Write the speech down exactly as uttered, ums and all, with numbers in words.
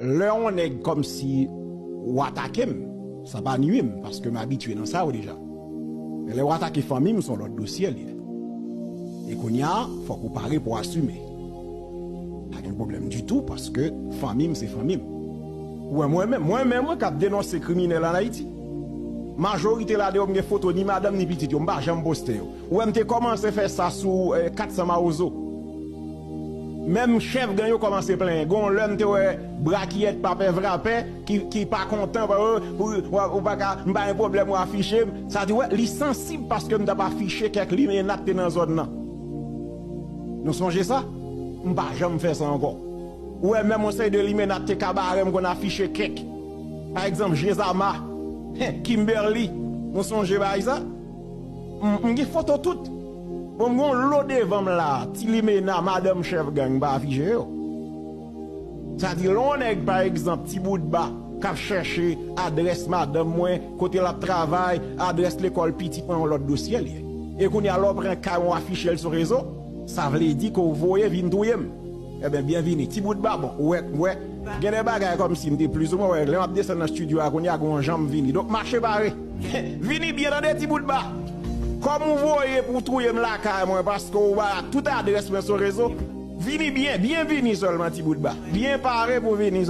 lè yon nèg kòmsi w atake m, sa pa nui m, paske m abitye nan sa yo deja. Men lè w atake fanmi m, se yon lòt dosye l ye. E kounye a, fòk ou pare pou asime. Pa gen pwoblèm ditou, paske fanmi m se fanmi m. Ou wè mwen menm, mwen menm, wi, k ap denonse kriminèl ann Ayiti. Majorite ladan yo, m gen foto ni madanm ni pitit yo, m pa janm poste yo. Ou wè m te kòmanse fè sa sou eh, kat san Mawozo. Menm chèf gang yo kòmanse plenyen. Gon lè m te wè Brakiyèt Papè Vrapè ki, ki pa kontan, pa, ou, ou, ou pa ka, m pa gen pwoblèm ou afiche m. Sa di, wè, li sansib paske m t ap afiche kèk limena k te nan zòn nan. Nou sonje sa? M pa janm fè sa ankò. Ou wè menm yon seri de limena k te Kabarè m konn afiche kèk. Pa egzanp, Jezama, Kimberly, nou sonje bagay sa? M, m gen foto tout. Bon, m gen yon lo devan m la, ti limena, madanm chèf gang, m pa afiche yo. Sa di, lè yon nèg, pa egzanp, ti bout ba, k ap chèche adrès madanm mwen, kote l ap travay, adrès lekòl pitit mwen, yon lòt dosye l ye. E kounye a, lè w pran kay mwen, w afiche l sou rezo, sa vle di ke w voye vin touye m. Ebyen, byenvini. Ti bout ba, bon, ou wè, ou wè, gen de bagay kòmsi m te plizoumwen wè, lè m ap desann nan estidyo a, kounye a, gen yon jan m vini. Donk, mache pare. Vini byen, tande, ti bout ba. Kòm ou voye pou touye m lakay mwen, paske ou ba tout adrès mwen sou rezo, vini byen, byenvini sèlman, ti bout ba. Byen pare pou vini